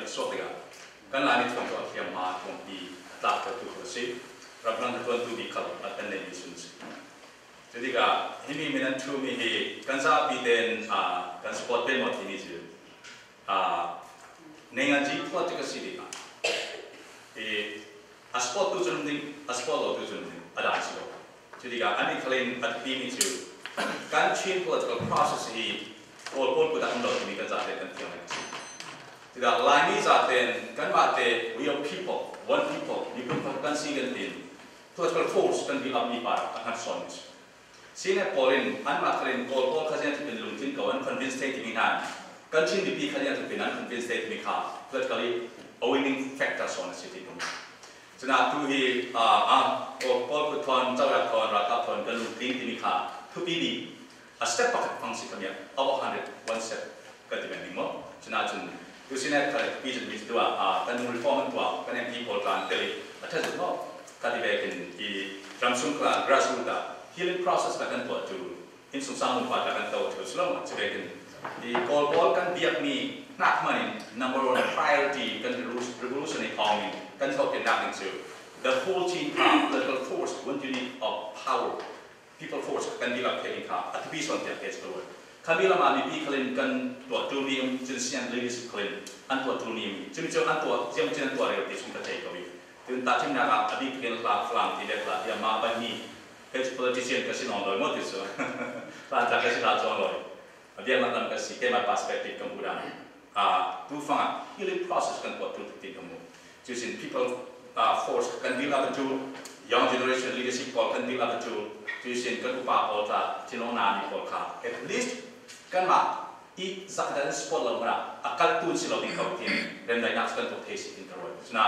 suak tikah kan Laimi thawng cu a hliamhma thawngpi a tlaktertu kho a si. Ramdang riantuantu bik khal kan neimi sun a si. Cu tikah himi min an thumi hi kan zapi tein kan support ve maw timi cu nenganzi politics a si tikah i a support tu cun ding a support lo tu cun ding a dang si lo. Cu tikah an i khalin a timi cu kan Chin political process hi Kawl pawl kut ah um lo timi kan zaten kan fiang a si. Tikah Laimi zaten kanmah te we are people, one people, miphun pakhat kan si kan tin political force kan build up mi pa a hngat sawn mi si. CNF pawl in anmah khal in Kawl pawl kha ziang tluk in lungtling ko an convince thei timi hna kan Chin mipi kha ziang tluk in an convince thei timi kha politically a winning factor sawn a si ti tum. Cuna tu hi Kawl pawl kut thawn, cozah thawn, ralkap thawn kan lungtling timi kha thupi bik a step pakhat fang si khamiah about 101 step kan ti men ding maw. Cuna cun tu CNF kha pi cun mi tu ah kan reform an tuah kan MP pawl tlan teli a ṭhat maw ka ti ve kin i ramsung kha grassroot ah healing process la kan tuah tu insung sang pa ta kan to thu slo ma chi ve kin i Kawl pawl kan biak mi hnak man in number one priority kan revolution i thawng in kan thawk nak ding cu the whole team kha political force, one unit of power, people force kan dihlak theih kha a thupi son tiah ke chu khami lama mipi khalin kan tuah tu ni um cun sian leadership khalin an tuah tu ni um chumi chu an tuah ziam chin an tuah rel ti chung ka thei ko i tun ta chim nak ah abi kin hla flam ti le hla ya ma ban ni ke politician ka sin on loi mo ti chu hlan ta ka sin la chuang loi biak nak lam ka si ke ma perspective ka mu dan a tu fanga healing process kan tuah tu ti ka mu cu sin people force kan build up cu young generation leadership pawl kan build up cu cu sin kan upa pawl tla thinong na mi pawl kha at least kanmah i zakdan support lo mana a kal tu si lo ding ko tin remdaihnak kan tuah thei si tin ka ruat cuna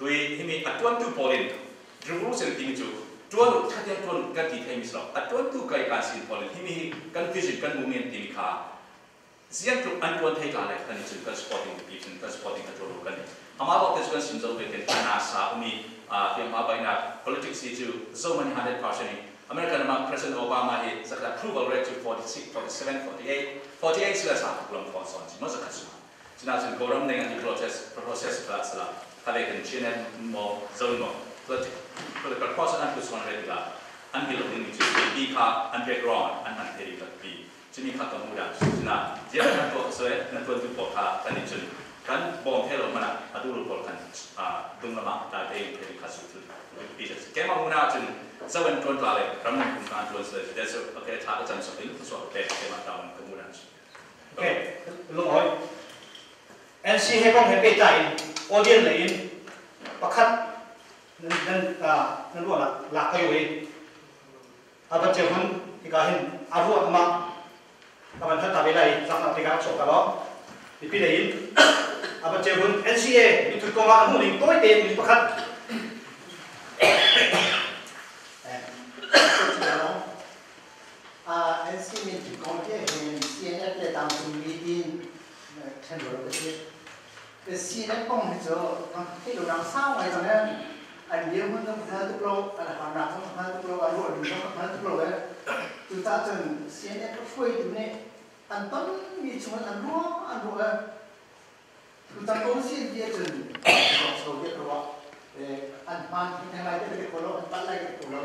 tui himi a tuantu pawl in revolution timi cu tuan thaten tuan kan ti thei mi si lo a tuantu kai kan sin pawl in himi kan vision kan movement timi kha ziang tluk an tuan thei tla le kan i cun kan supporting pi cun kan supporting ka tuan kan ama lo te cu kan sim zo ve ken NASA umi hliamhma bainak politics hi cu zo mani 100% in American ma President Obama hi zakhat approval rate cu 46, 47, 48, 48 sila sa lam phone son chi mo zakhat suma cuna cun Koram neng an process kha sala khale kan chinen mo zon mo political process an pu son re la an hi lo ding chu pi kha an background an han theri ka pi chimi kha ka mu dah cuna zia kan to so na tuan tu po kha kan i chun kan bom the lo mana adu ru pol kan dung lama ta te theri kha su tu pi ke ma muna chun zawan tuan tla le ram kum kan tuan se that's okay tha ka chan so in so te ke ma ta ka mu dah. Okay, lung hoi NC he kong he pe ta in audience le in pakhat nan nan ruah la ka yu aban che hun tika hin aru ama aban khat ta ve lai zak na tika chok ta lo pi le in aban che hun NCA mi thut kong ah mu ning toi te mi pakhat. NC min thut kong ke hin CNF le tang cung mi tin then ro ka si CNF kong hi chu thei lo nang sau ngai chang an liam hun dong hal tuk lo an har nak zong hal tuk lo a ruah ding zong hal tuk lo e tu ta cun CNF hruai tu nih an ton mi chung an ruah an ruah e tu ta ko sin ti cun so ke ruah an hman thi lai te ko lo an pat lai ko lo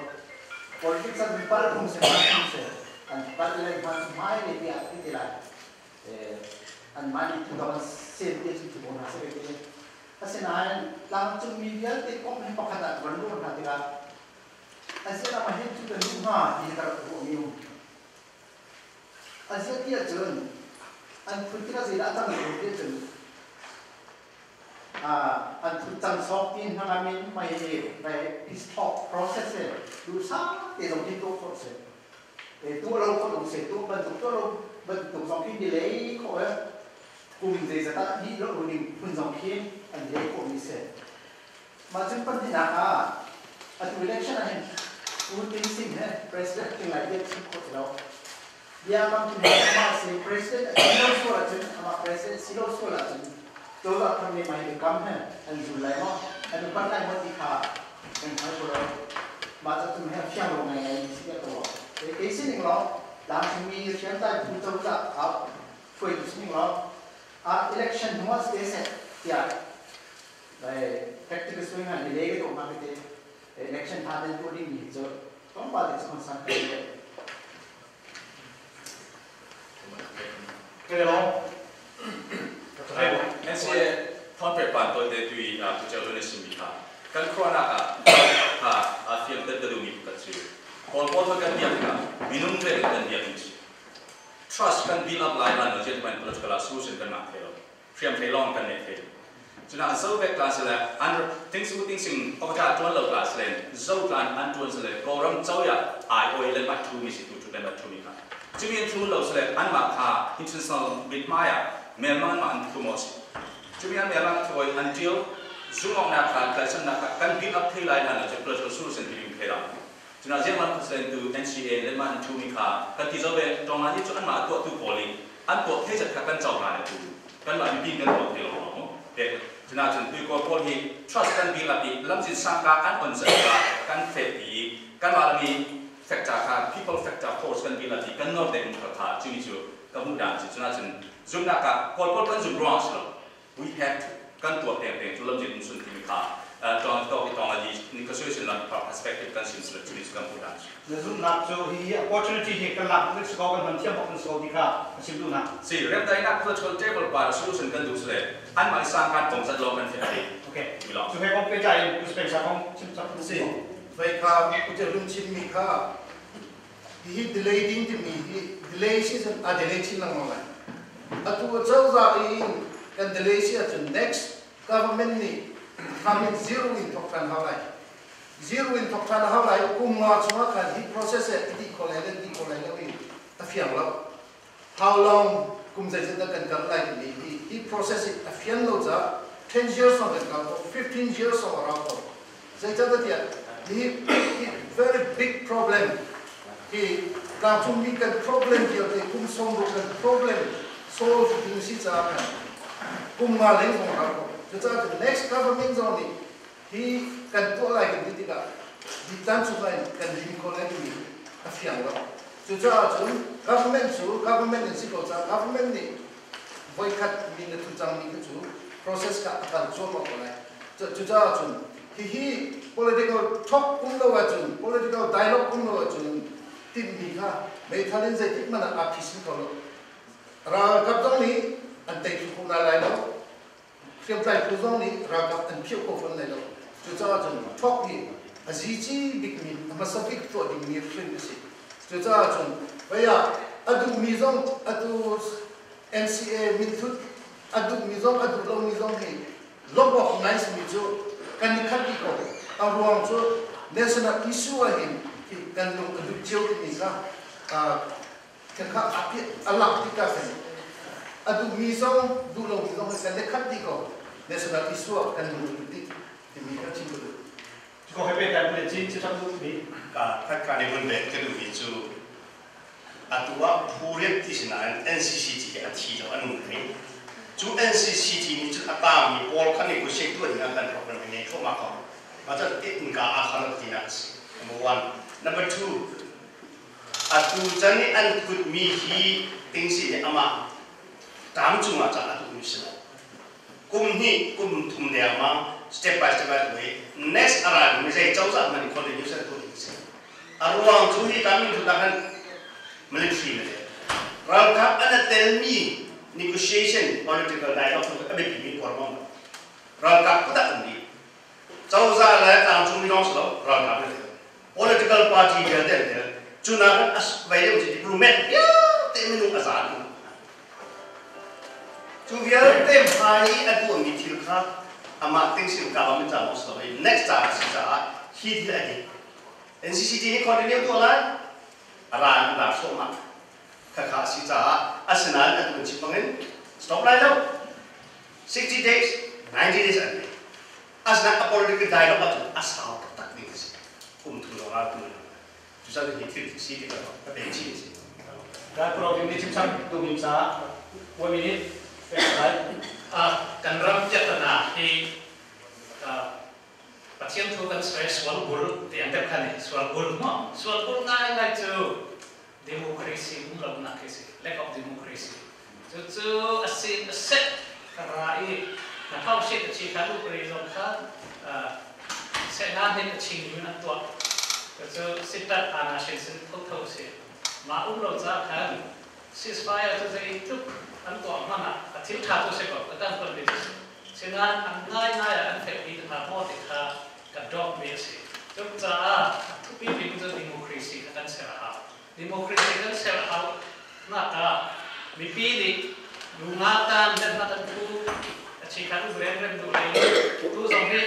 politics an pal phung se phung se an pat lai hman mai le ti a ti lai an mani tu dong sen te chu chu bona se ke asinain tlangcung mi vialte komh hi pakhat ah van ruah hna tikah asia ma hin cu kan duh hnga ti hi ka rak ruah mi um asia ti ahcun an phun tikah zeidah a cang lo ti ahcun an phun cang sawk ti hna min mai mai peace talk process e du sa te zong hi tuah khawh si tuah lo khawh zong si tuah bantuk tuah lo bantuk zong khi delay khawh e kum zeizat ah dih lo ding phun zong khi an delay khawh mi si. Mah cun pahnihnak ah atu election ah hin Pu Tin Sing he president king lai tiah chim khawh ti lo. Bia kam tu amah si president a si lo sual ahcun, amah president si lo sual ahcun cozah thar nih mai biakam he an zul lai maw, an upat lai maw ti kha kan hngal ko lo. Mah ca tum he fiang lo ngai ngai mi si tiah ka ruah. Kei sining lawng tlangcungmi hriamtlai phu cozah ah hruaitu sining lawng ah election hnu ah si seh. Tiah practical swing ah delay ka tuah hnga tete election tha ten tuah ding mi cu tlawmpal te concern ka ngei. NCA thawngpek pan tawite tui puceu na chimmi kha kan khuaruahnak ah kha aa fiang ka duhmi pakhat cu Kawl pawl kha kan biak tikah minung level kan biak ding si. Trust kan build up lai lan lo gentleman political ah solution kan ngah thai lo. Hriamhrei lawng kan nei thai. Cuna zo vek tla sile an ting su ting sing okata tuan lo tla sile zo tlan an tuan sile Kawlram coya ai oi le bat thu mi si tu tu le bat thu mi kha cumi an thun lo sile an mah kha international mithmai ah melmang an mah an thu maw si cumi an melmang thu oi an deal zumawknak kha tlaihchannak kha kan build up thei lai hlan lo cu political solution ti ding thei lo. Cuna ziangman president tu NCA le mah an thu mi kha kan ti zo ve tong ni cu an mah tuah tu pawl i an tuah thei zat kha kan co hna le tu kanmah mipi kan tuah thei lo mu te cuna cun tuikawl pawl hi trust kan build up i lamzin sangka an on zat kha kan fet i kanmah lami factor kha people factor force kan build up i kan nor deng kha kha cumi cu ka hmuh dan cu. Cuna cun zumnak ah Kawl pawl kan zum ruang si lo, we have to kan tuah peng peng cu lamzin um sun timi kha tong to i tong ali negotiation lam perspective kan sim sila cumi cu kan hmuh dan. Na zumhnak cu hi opportunity hi kan lak kan si ko, kan hman thiam bak kan si ko ti kha ka chim duhnak. Si remdaihnak political table par solution kan duh sile anmah i sangkan kong zat lawng kan fiah ti. Okay. Cu he kong pehtlai in Pu Speng sa kong chim chap. Si vai kha ute lung chim mi kha hi delay ding timi hi delay si a delay chin lengmang lai. Atu cozah in kan delay si ahcun next government nih thamin zero in thok than hau lai, zero in thok than hau lai. Kum nga chungah khan hi process he ti kho lai le ti kho lai lo i a fiang lo. How long, kum zeizat dah kan kal lai timi hi hi process hi a fian lo ca 10 years song kan kal ko, 15 years song a rau ko. Zeicahtiah tiah hi very big problem hi tlangcungmi kan problem vialte kum 60 kan problem solve ding si caah khan kum nga leng zong a rau ko. Cucaah the next government zong nih hi kan tuah lai kan ti tikah di tlan chung lai kan lim kho lai timi a fiang lo. Cucaah cun government cu government in si ko caah government nih voikhat min a thu cangmi kha cu process kha a kal cuahmah ko lai. Cucaah cun hihi political talk um lo ahcun, political dialogue um lo ahcun timhmi kha meithal in zeitik hmanh ah aa phisin kho lo. Ralkap zong nih an tei thlu kho hna lai lo, hriamtlai phu zong nih ralkap an phiah kho fawn lai lo. Cucaah cun talk hi a zici bikmi, a hmasa bik tuah dingmi hrim a si. Cucaah cun vei ah a duhmi zong atu NCA minthut a duhmi zong a duh lomi zong hi lawmh awk ngai simi cu kan i khat dih ko. A ruang cu national issue ah hin kan lung a duh cio timi kha kha a lak tikah khan a duhmi zong duh lomi zong kan i khat dih ko. National issue ah kan lung a duh dih timi kha chim ka duh. Ko he pehtlai bu le cin chim duh mi. Ka khat ka nih vun ve ka duhmi cu atu ah phu riat ti si nain NCCT hi a thi lo, a nung thei. Cu NCCT nih cun a taangmi pawl kha negotiate tuah ding ah kan program hi ngei thluahmah ko. Mah cun innka aa khar lo tinak a si. Number one. Number two, atu can i an thutmi hi ting si nih amah taang cungah ca a duhmi si lo. Kum hnih kum thum dengmang step by step by way next a ra mi zei cozah hmanh in continuation tuah ding si. A ruang cu hi ka min thut ah khan military na tel, ralkap an a telmi negotiation, political dialogue cu a biapi mi kuar bang ralkap kut ah um dih. Cozah le tlangcung mi lawng si lo, ralkap na tel, political party vialte an tel. Cu nakin a vei deuh cu diplomat vialte minung a za dih. Cu vialte hmai i a tuahmi thil kha amah tingsim government ca lawng si lo i next ca a si caah hi thil a dik. NCCT nih continue tuah lai, a ra in a lar thluahmah. Khakha a si caah asinain atu kan chim bangin stop lai lo. 60 days, 90 days an ngei. Asinain a political dialogue ahcun a sau taktak ding a si. Kum thum lawng ah tu. Cucaah hi thil si ti ka ka pek chih a si. Dai program ni chim chang tu mi sa 1 minute pek lai. Kan ram piahtana hi Pathian thu kan soi sual bul ti an deuh khan i sual bul maw sual bul ngai ngai cu democracy um lo nak khi si, lack of democracy. Cucu a sin a set ka ra i na tho Achikan upadi zong kha sehna hin a ching in an tuah. Cu sitat ana shin sin thotho si. Ma um lo ca khan ceasefire cu zei tluk an tuah hmanh ah a thil ṭha cu si ko, a kan ton mi cu si. Sinain an ngaingai ah an fek mi hna maw ti kha ka dawt mi a si. Cucaah a thupi bik cu democracy kha kan ser a hau. Democracy kan ser a hau nak ah mipi nih lunga tan let na kan phu a chi khan u rem rem duh lei tu zong hi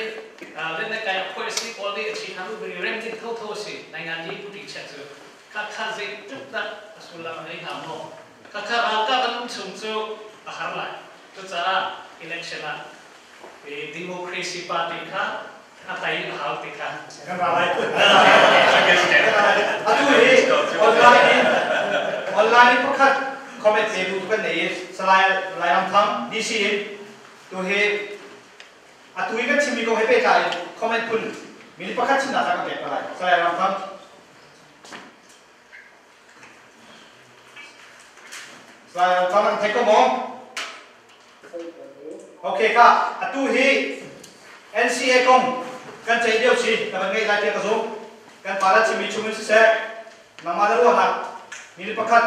let na kai a phoi si pawl nih a chi khan u rem ding tho tho si nai ngan ni puti chet cu kha kha zei tluk dah a sullam a ngei hnga maw? Kha kha ralkap an um chung cu a har lai. Cucaah election ah democracy party kha a tei a hau ti kha. Kan ra lai. Atu hi online in online in pakhat comment te bu kan nei Salai Lairam Thang DC in tu hi atu i kan chimmi kong he pehtlai in comment phun minute pakhat chimnak kan pek lai. Salai Ram Thang. Salai Ram Thang thei ko maw? Okay ka atu hi NCA kong kan ceih lio si na van ngei lai tiah ka zumh. Kan pa le chimmi chung in siseh nangmah le ruahnak minute pakhat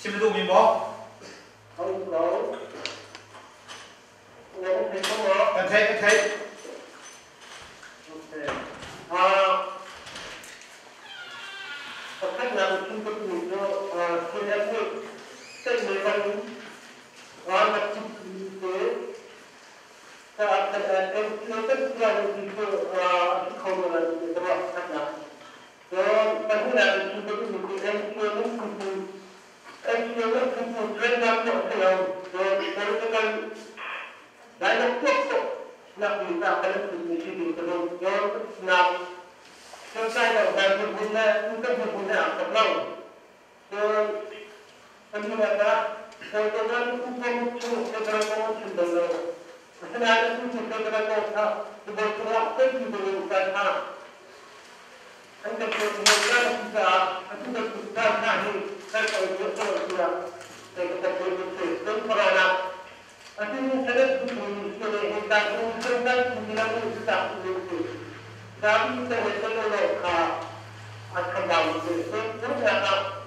chim na duhmi maw? Kan theih kan theih. Pakhatnak chungkhat nih cu CNF nih ceihmai bang in ralkap chimmi te kan ti cu a si kho lo lai ti ka ruah pakhatnak. Cun pahnihnak chungkhat nih cu NCA lungput NCA lungput train-nak tuah a si lo. Cun political dialogue tuah khawh nak ding ah kan chimmi si ding ka zumh. Cun nak Santlai lo dan dirhmun le kan dirhmun he aa khat lo. Cun kan nunak ah Kawlkawn upam chung federal kong an chim bal lo. Asinain atu cu federal kong kha Tibor cungah teitu ding in caan hna an kan pek i caan a si caah atu bantuk caan hna hi kan kal duh ko tiah kei ka kan duh si. Cun pangana atu Senate thutmi sile hi tlangcung sengtang thutmi si tak tu si. Zapi te he kan lo kha a chambau si. Cun ah.